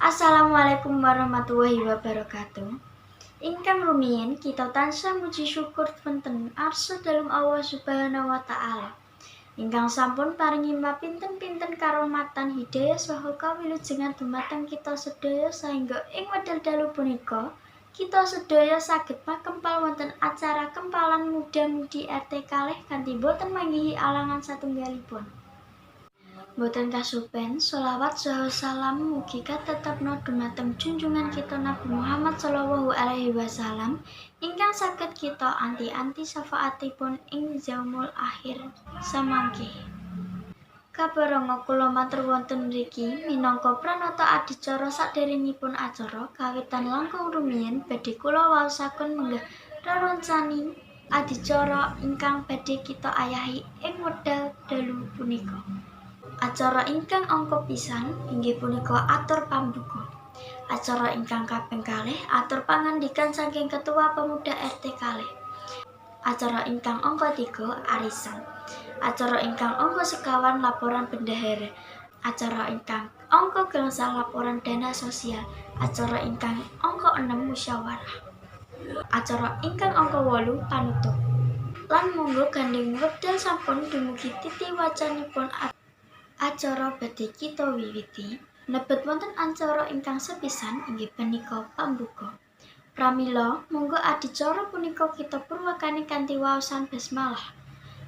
Assalamualaikum warahmatullahi wabarakatuh. Ingkang rumiyin kita tansah muji syukur wonten arsa dalem Allah Subhanahu wa taala. Ingkang sampun paringi mapinten-pinten karahmatan, hidayah saha kawilujengan dumateng kita sedaya saengga ing wekdal dalu punika kita sedaya saged makempal wonten acara kempalan muda-mudi RT 2 kanthi boten manggihi alangan satunggalipun. Boten kasupen, sholawat saha salam mugi katetepna dumateng junjungan kita Nabi Muhammad sallallahu alaihi wasallam ingkang saged kita anti-anti syafaatipun ing yaumul akhir samangke. Kabaranga kula matur wonten mriki minangka pranata adicara saderengipun acara kawitan, langkung rumiyin badhe kula waosaken menggah rerencangan adicara ingkang badhe kita ayahi ing wekdal dalu punika. Acara ingkang angka pisan inggih punika atur pambuka. Acara ingkang kaping kalih atur pangandikan saking Ketua Pemuda RT 2. Acara ingkang angka 3 arisan. Acara ingkang angka 5 laporan bendahara. Acara ingkang angka 5 laporan dana sosial. Acara ingkang angka 6 musyawarah. Acara ingkang angka 8 panutup. Lan monggo gandheng wekdal sampun dumugi titi wacanipun acara badhe kita wiwiti. Mlebet wonten acara ingkang sepisan inggih punika pambuka. Pramila monggo adicara punika kita purwakani kanthi waosan basmalah.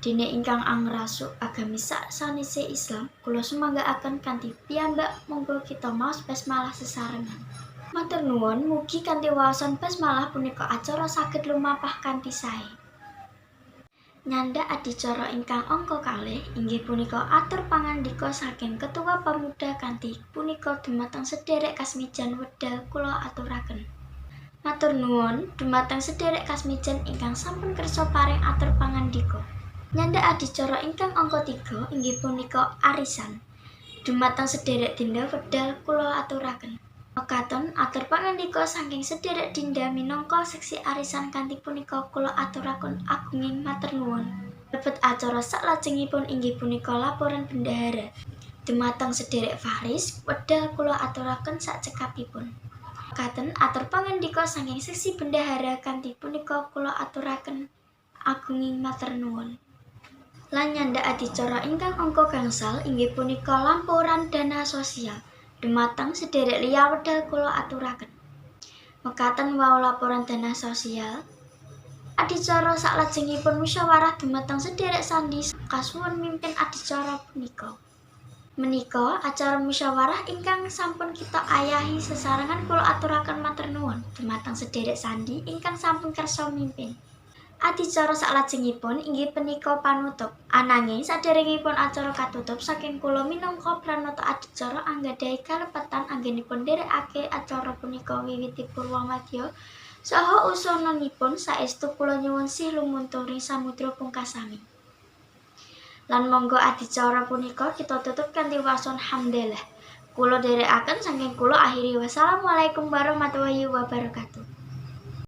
Dene ingkang angrasuk agami sak sanese Islam, kula sumanggaaken kanthi piyambak, monggo kita maos basmalah sesarengan. Matur nuwun, mugi kanthi waosan basmalah punika acara saged lumampah kanthi sae. Nyandak adicara ingkang angka 2 inggih punika atur pangandika saking Ketua Pemuda kanthi punika dumateng sederek Kasmijan, wekdal kula aturaken. Matur nuwun dumateng sederek Kasmijan ingkang sampun kersa paring atur pangandika. Nyandak adicara ingkang angka 3 inggih punika arisan. Dumateng sederek Dinda, wekdal kula aturaken. Mekaten atur pangandika saking sederek Dinda minangka seksi arisan kanthi punika kula aturaken agunging matur nuwun. Mlebet acara saklajengipun inggih punika laporan bendahara. Dumateng sederek Faris, wekdal kula aturaken sacekapipun. Mekaten atur pangandika saking seksi bendahara kanthi punika kula aturaken agunging matur nuwun. Lan nyandak adicara ingkang angka 5 inggih punika laporan dana sosial. Dumateng sederek Lia, wekdal kula aturaken. Mekaten wau laporan dana sosial. Adicara saklajengipun musyawarah. Dumateng sederek Sandi, kasuwun mimpin adicara punika. Menika acara musyawarah ingkang sampun kita ayahi sesarengan, kula aturaken matur nuwun dumateng sederek Sandi ingkang sampun kersa mimpin. Adicara saklajengipun inggih punika panutup. Ananging saderengipun acara katutup, saking kula minangka pranata adicara anggadhahi kalepetan anggenipun nderekake acara punika wiwiti purwa madya saha usananipun, saestu kula nyuwun sih lumunturing samudra pungkasami. Lan monggo adicara punika kita tutup kanthi waosan hamdalah. Kula dherekaken saking kula akhiri, wassalamualaikum warahmatullahi wabarakatuh.